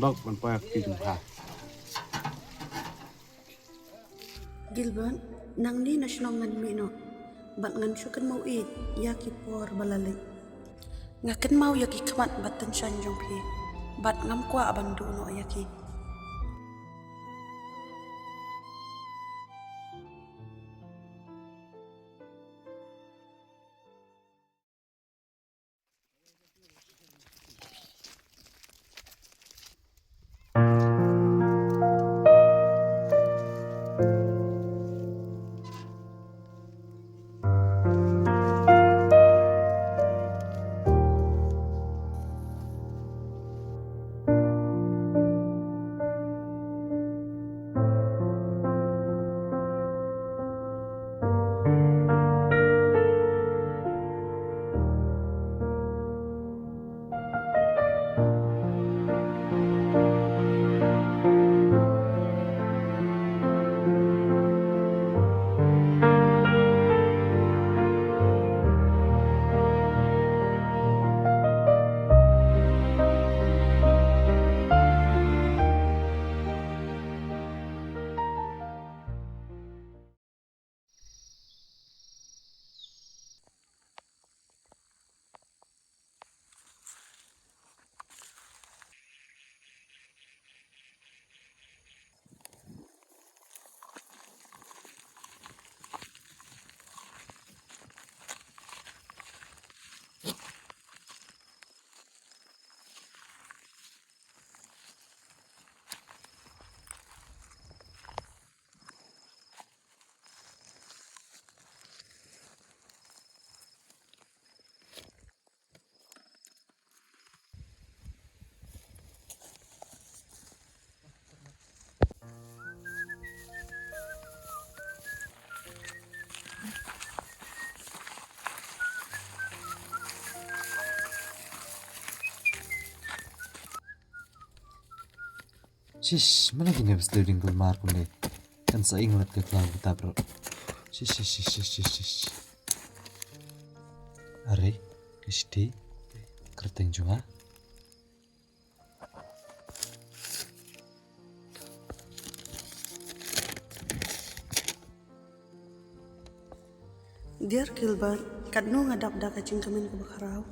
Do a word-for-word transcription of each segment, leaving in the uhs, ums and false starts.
Bok ban poi ha ka kti jong pha. Gilbert, nangne na shnong ngan mih noh. Bad ngan shu kynmaw ïa ki por ba la leit. Nga kynmaw ïa ki khmat ba tyngshaiñ jong phi. Bad ngam kwah ban duh noh ïa ki. Shish, mano kine ba sdang ding kulmar kumne. Kan sa ing lat ka khlaw ka tap ruh. Shish, shish, shish, shish, shish. Are, ka shithi, kyrteng jong nga. Dear Gilbert, katno nga dap da ka jingkmen kaba khraw.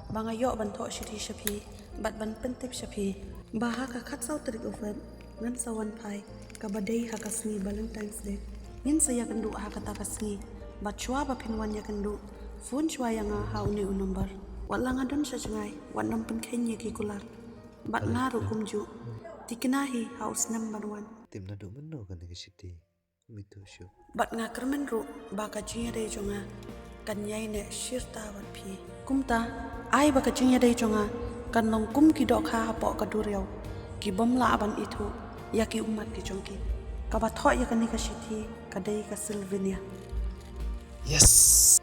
Ba nga ïoh ban thoh shithi sha phi, bad ban pyntip sha phi. Ba ha ka khatsaw tarik u Feb, ngan sa wan phai, kaba dei ha ka sngi Valentine's Day. Ngin sa ïakynduh ha kata ka sngi, bad shuwa ba phin wan ïakynduh, phone shuwa ïa nga ha une u number. Wat la nga don sha jngai, wat nym pynkheiñ ïa ki kular. Bad nga ruh kumjuh. Tikna hi ha u snem ban wan. Tim naduh mynno kane ka shithi? Bad nga kyrmen ruh ba ka jingïadei jong nga kan ïai neh shirta bad phi. Kumta, ai ba ka jingïadei jong nga kan long kum ki dohkha hapoh ka duriaw, ki bym lah ban ithuh ïa ki ummat ki jong ki. Kaba thoh ïa kane ka shithi ka dei ka Sylvania. Yes!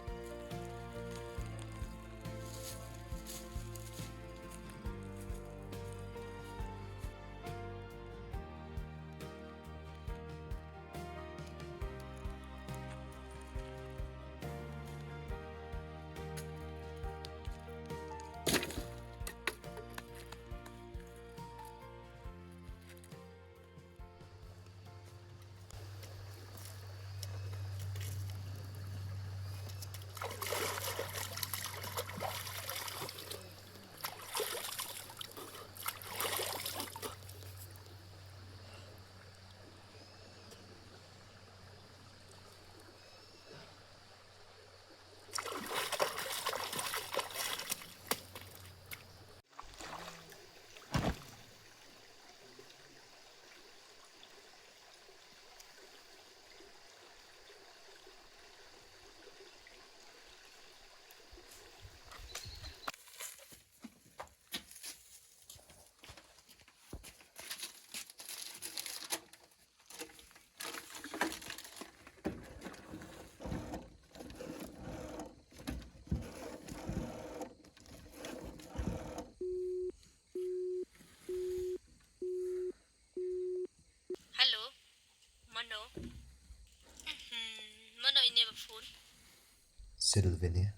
Sylvania.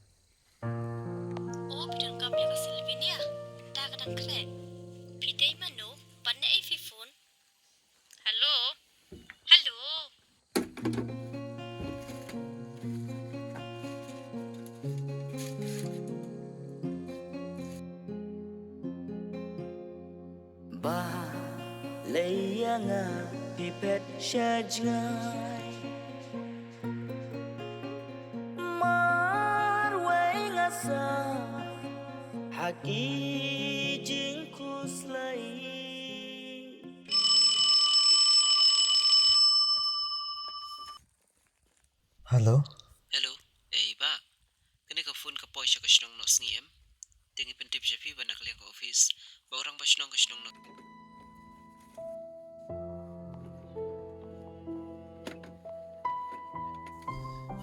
O, phi donkam ïa ka Sylvania? Ta ka dang khreh. Phi dei mano? Ban ne ei phi phone? Hello? Hello? Balei ïa nga phi phet sha jngai? Marwei nga sah ha ki jingkhuslai. Hello. Hello. Ei, Bah. Kane ka phone ka poi sha ka shnong Nosngi em? Te ngi pyntip sha phi ba na ka liang ka office ba u rangbah shnong ka shnong Nos.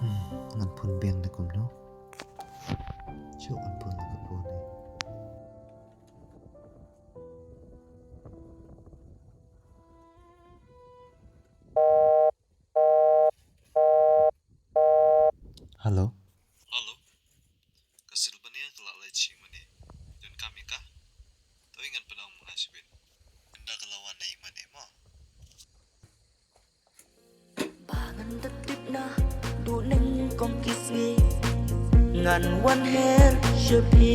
Hmm, ngan phone biang da kumno? Shu ngan phone da ka phone eh. Hello. Hello. Ka Sylvania ka la leit sha ïing mane? Donkam ïa ka? To ngan pynong ma nga shibit. Ynda ka la wan na ïing mane mo. Ba ngan da tip na duh nyngkong ki sngi ngan wan her sha phi.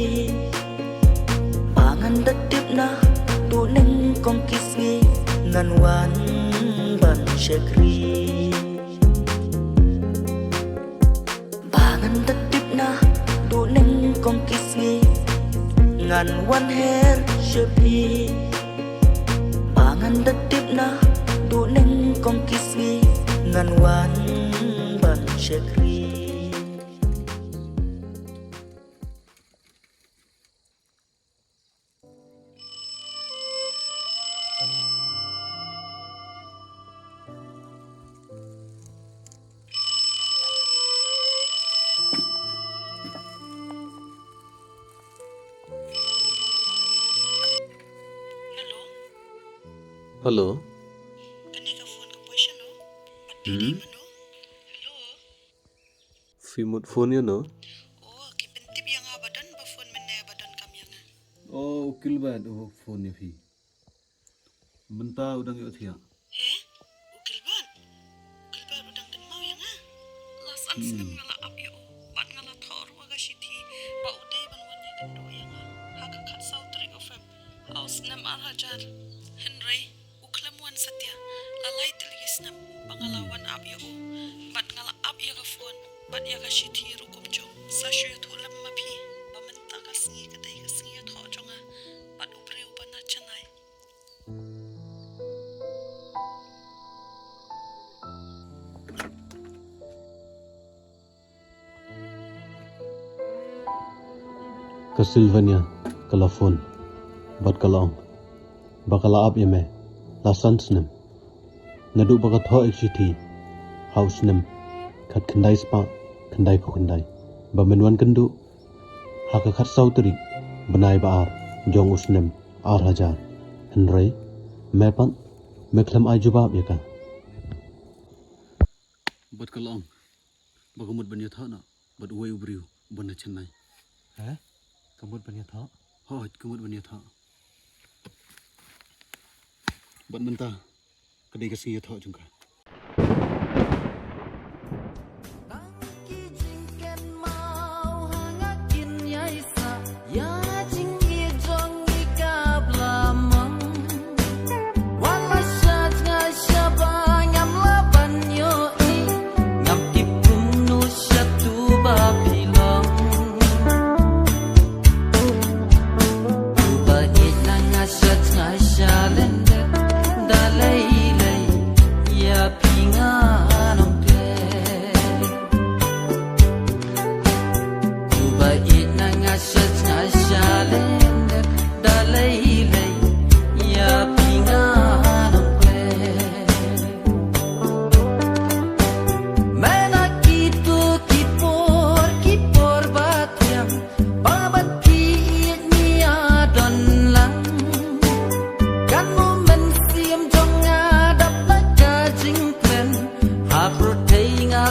Ba ngan da tip na duh nyngkong ki sngi ngan wan ban shakri. Ba ngan da tip na duh nyngkong ki sngi ngan wan her sha phi. Ba ngan da tip na duh nyngkong ki sngi ngan wan ban shakri. Hello. Hello. Kane ka phone ka poi shano? Bad phi dei mano? Hello. Phi mut phone ïa no? Oh, ki pyntip ïa nga ba don ba phone mynne ba donkam ïa nga. Oh, u Gilbert u phone ïa phi. Mynta u dang ïohthiah. He? U Gilbert? U Gilbert u dang kynmaw ïa nga? La san snem nga la ap ïa u bad nga la thoh ruh ha ka shithi ba u dei ban wan ïakynduh ïa nga ha ka khatsaw tarik u Feb ha u snem ar hajar. Hynrei u khlem wan satia. La lai tylli ki snem ba nga la wan ap ïa u bad nga la ap ïa ka phone bad ïa ka shithi ruh kumjuh. Sa shu ïathuh lem ma phi ba mynta ka sngi ka dei ka sngi ïathoh jong nga bad u briew ba na Chennai. Ka Sylvania ka la phone bad ka la ong ba ka la ap ïa me la san snem naduh ba ka thoh ïa ka shithi ha u snem khatkhyndai spah khyndaiphew khyndai ba men wan kynduh ha ka khatsaw tarik bnai ba ar jong u snem ar hajar. Hynrei me pat me khlem ai jubab ïa ka. Bad ka la ong ba ka mut ban ïathoh noh bad uwei u briew uba na Chennai. He? Ka mut ban ïathoh? Hooid, ka mut ban ïathoh. Bad mynta ka dei ka sngi ïathoh jong ka. Tang ki jingkynmaw ha nga kin ïai sah ïa jingïeit jong ngi kaba la mang. Wat la shah jngai shaba ngam lah ban ïohi, ngam tip kumno shatu ba phi long. Uba ïeit na nga shah jngai sha lyndet, da lei lei ïa phi ngan ym klet. Uba ïeit na nga shah jngai sha lyndet, da lei lei ïa phi ngan ym klet. Me na kito ki por, ki por ba thiang, ba bad phi ïeit ngi ïa don lang. Kan u mynsiem jong nga dap na ka jingkren, ha pyrthei nga